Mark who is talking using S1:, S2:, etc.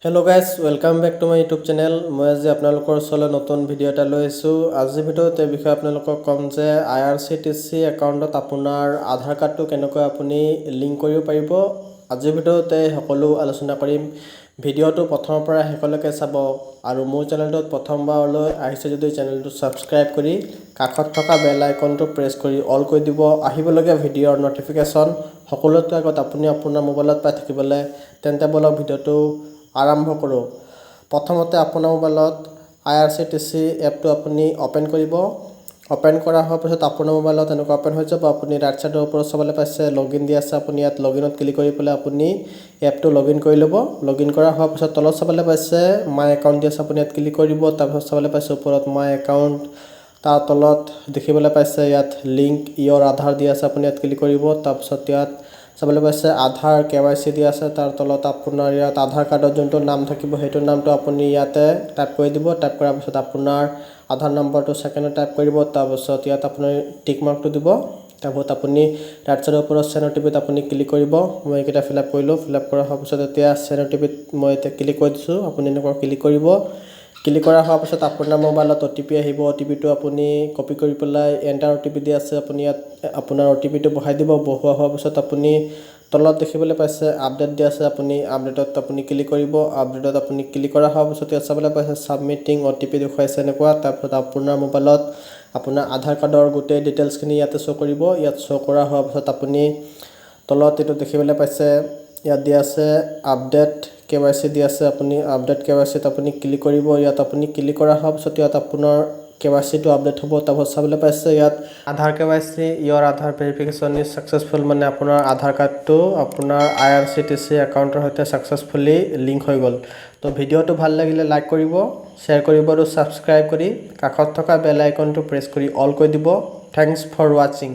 S1: Hello guys, welcome back to my YouTube channel. মই আজি আপোনালোকৰ ওচৰলৈ নতুন ভিডিঅ' এটা লৈ আহিছোঁ। আজিৰ ভিডিঅ'ত এই বিষয়ে আপোনালোকক ক'ম যে আইআৰচিটিচি একাউণ্টত আপোনাৰ আধাৰ কাৰ্ডটো কেনেকৈ আপুনি লিংক কৰিব পাৰিব। আজিৰ ভিডিঅ'তে সকলো আলোচনা কৰিম। ভিডিঅ'টো প্ৰথমৰ পৰা শেষলৈকে চাব আৰু মোৰ চেনেলটোত প্ৰথমবাৰলৈ আহিছে যদি চেনেলটো ছাবস্ক্ৰাইব কৰি কাষত থকা বেল আইকনটো প্ৰেছ কৰি অল কৰি দিব, আহিবলগীয়া ভিডিঅ'ৰ ন'টিফিকেশ্যন সকলোতকৈ আগত আপুনি আপোনাৰ মোবাইলত পাই থাকিবলৈ। তেন্তে ব'লক, ভিডিঅ'টো আৰম্ভ কৰোঁ। প্ৰথমতে আপোনাৰ মোবাইলত আইআৰচিটিচি এপটো আপুনি অ'পেন কৰিব। অ'পেন কৰা হোৱাৰ পিছত আপোনাৰ মোবাইলত এনেকুৱা অ'পেন হৈ যাব। আপুনি ৰাইট ছাইডৰ ওপৰত চাবলৈ পাইছে লগ ইন দি আছে। আপুনি ইয়াত লগ ইনত ক্লিক কৰি পেলাই আপুনি এপটো লগ ইন কৰি ল'ব। লগ ইন কৰা হোৱাৰ পিছত তলত চাবলৈ পাইছে মাই একাউণ্ট দি আছে, আপুনি ইয়াত ক্লিক কৰি দিব। তাৰপিছত চাবলৈ পাইছে ওপৰত মাই একাউণ্ট, তাৰ তলত দেখিবলৈ পাইছে ইয়াত লিংক ইয়ৰ আধাৰ দি আছে, আপুনি ইয়াত ক্লিক কৰিব। তাৰপিছত ইয়াত চাবলৈ পাইছে আধাৰ কেৱাইচি দি আছে। তাৰ তলত আপোনাৰ ইয়াত আধাৰ কাৰ্ডত যোনটো নাম থাকিব, সেইটো নামটো আপুনি ইয়াতে টাইপ কৰি দিব। টাইপ কৰাৰ পিছত আপোনাৰ আধাৰ নম্বৰটো ছেকেণ্ডত টাইপ কৰিব। তাৰপিছত ইয়াত আপুনি টিক মাৰ্কটো দিব। তাৰপিছত আপুনি ৰাইট ছাইডৰ ওপৰত চেণ্ড অ'টিপিত আপুনি ক্লিক কৰিব। মই এইকেইটা ফিল আপ কৰিলোঁ। ফিল আপ কৰা হোৱাৰ পিছত এতিয়া চেণ্ড অ'টিপিত মই এতিয়া ক্লিক কৰি দিছোঁ। আপুনি এনেকুৱা ক্লিক কৰিব। ক্লিক কৰা হোৱাৰ পিছত আপোনাৰ মোবাইলত অ'টিপি আহিব। অ'টিপিটো আপুনি কপি কৰি পেলাই এণ্টাৰ অ'টিপি দি আছে, আপুনি ইয়াত আপোনাৰ অ'টিপিটো বহাই দিব। বহোৱা হোৱাৰ পিছত আপুনি তলত দেখিবলৈ পাইছে আপডেট দিয়া আছে, আপুনি আপডেটত আপুনি ক্লিক কৰিব। আপডেটত আপুনি ক্লিক কৰা হোৱাৰ পিছত ইয়াত চাবলৈ পাইছে ছাবমিটিং অ'টিপি দেখুৱাইছে এনেকুৱা। তাৰপিছত আপোনাৰ মোবাইলত আপোনাৰ আধাৰ কাৰ্ডৰ গোটেই ডিটেইলছখিনি ইয়াতে শ্ব' কৰিব। ইয়াত শ্ব' কৰা হোৱাৰ পিছত আপুনি তলত এইটো দেখিবলৈ পাইছে ইয়াত দিয়া আছে আপডেট কেৱাইচি দি আছে, আপুনি আপডেট কেৱাইচিত আপুনি ক্লিক কৰিব। ইয়াত আপুনি ক্লিক কৰা হোৱাৰ পিছত ইয়াত আপোনাৰ কেৱাইচিটো আপডেট হ'ব। তাৰপিছত চাবলৈ পাইছে ইয়াত আধাৰ KYC, your Aadhaar verification is successful, মানে আপোনাৰ আধাৰ কাৰ্ডটো আপোনাৰ আইআৰচিটিচি একাউণ্টৰ সৈতে ছাকচেছফুলি লিংক হৈ গ'ল। তো ভিডিঅ'টো ভাল লাগিলে লাইক কৰিব, শ্বেয়াৰ কৰিব আৰু ছাবস্ক্ৰাইব কৰি কাষত থকা বেল আইকনটো প্ৰেছ কৰি অল কৰি দিব। Thanks for watching.